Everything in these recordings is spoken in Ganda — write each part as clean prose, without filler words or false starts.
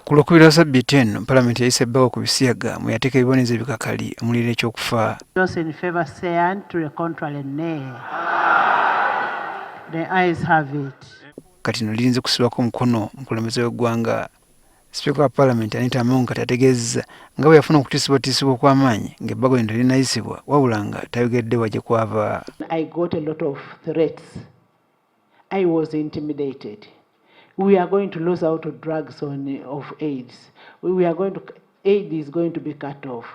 Ku Lwokubiri lwa ssabbiiti eno, Palamenti yayisa ebbago ku bisiyaga mwe yateeka ebibonerezo ebikakali omuli n'ekyokufa. Those in favor say aye, to the contrary, nay. The ayes have it. Kati no lirinze kusibwako omukono omukulembeze w'eggwanga. Sipiika wa Palamenti Anita Among kati ategeezezza nga bwe yafuna okutiisibwatiisibwa okw'amaanyi ng'ebbago lino terinnayisibwa wabula nga tayogedde wa gye kwava. I got a lot of threats. I was intimidated. We are going to lose out to drugs on, of AIDS. We are going to, aid is going to be cut off.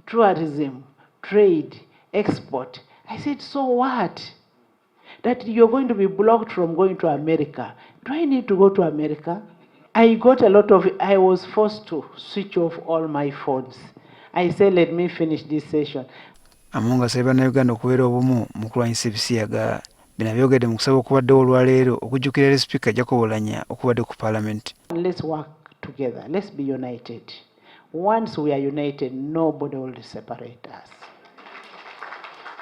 Tourism, trade, export. I said, "So what? That you're going to be blocked from going to America. Do I need to go to America?" I got a lot of, I was forced to switch off all my phones. I said, "Let me finish this session." Among asabye Bannayuganda okubeera obumu mu kulwanyisa ebisiyaga. Bino abyogedde mu kusaba okubaddewo olwaleero okujjukira eri Sipiika Jacob Oulanyah okubadde ku Paalamenti. Let's work together. Let's be united. Once we are united, nobody will separate us.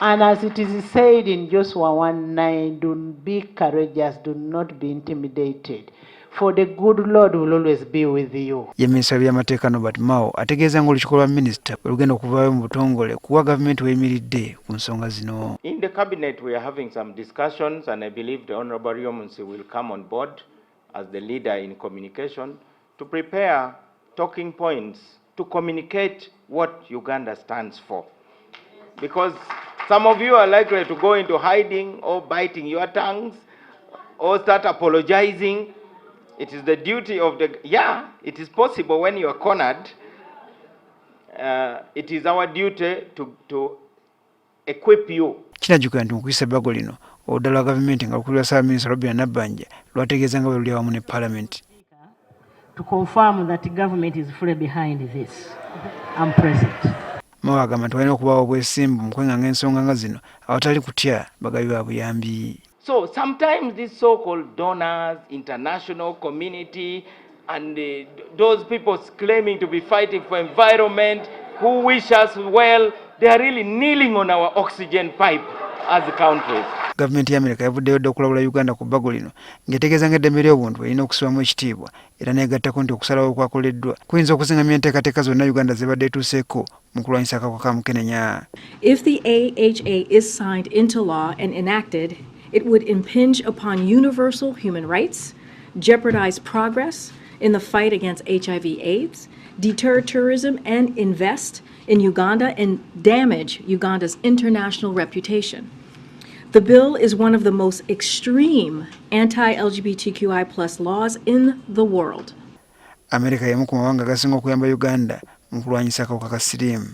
And as it is said in Joshua 1:9, do be courageous, do not be intimidated, for the good Lord will always be with you. Ye minisita w'ebyamateeka Norbert Mao ategeeza ng'olukiiko lwa minisita bwe lugenda okuvaayo mu butongole kuwa gavumenti weeyimiridde ku nsonga zino. In the cabinet, we are having some discussions, and I believe the Honorable Baryomunsi will come on board as the leader in communication to prepare talking points to communicate what Uganda stands for. Because some of you are likely to go into hiding or biting your tongues or start apologizing. It is the duty of the, yeah, it is possible when you are cornered. It is our duty to equip you. Kinajjukira nti mu kuyisa ebbago lino, oludda lwa gavumenti nga lukulirwa Ssaabaminisita Robinah Nabbanja lwategeeza nga bwe luli awamu ne Paalamenti. To confirm that government is fully behind this. I'm present. Mao agamba nti walina okubaawo obwesimbu mu kwenganga ensonga nga zino awatali kutya bagabi ba buyambi. So sometimes these so-called donors, international community, and those people claiming to be fighting for environment, who wish us well, they are really kneeling on our oxygen pipe as countries. Gavumenti ya Amerika yavuddeyo dda okulabula Uganda ku bbago lino ng'etegeeza ng'eddembe ly'obuntu erina okusibwamu ekitiibwa era n'egattako nti okusalawo okwakoleddwa kuyinza okuzingamya enteekateeka zonna Uganda zebadde etuuseeko mu kulwanyisa akawuka ka mukenenya. If the AHA is signed into law and enacted, it would impinge upon universal human rights, jeopardize progress in the fight against HIV/AIDS, deter tourism and invest in Uganda, and damage Uganda's international reputation. The bill is one of the most extreme anti-LGBTQI+ laws in the world. Amerika y'emu ku mawanga agasinga okuyamba Uganda mu kulwanyisa akawuka ka siriimu.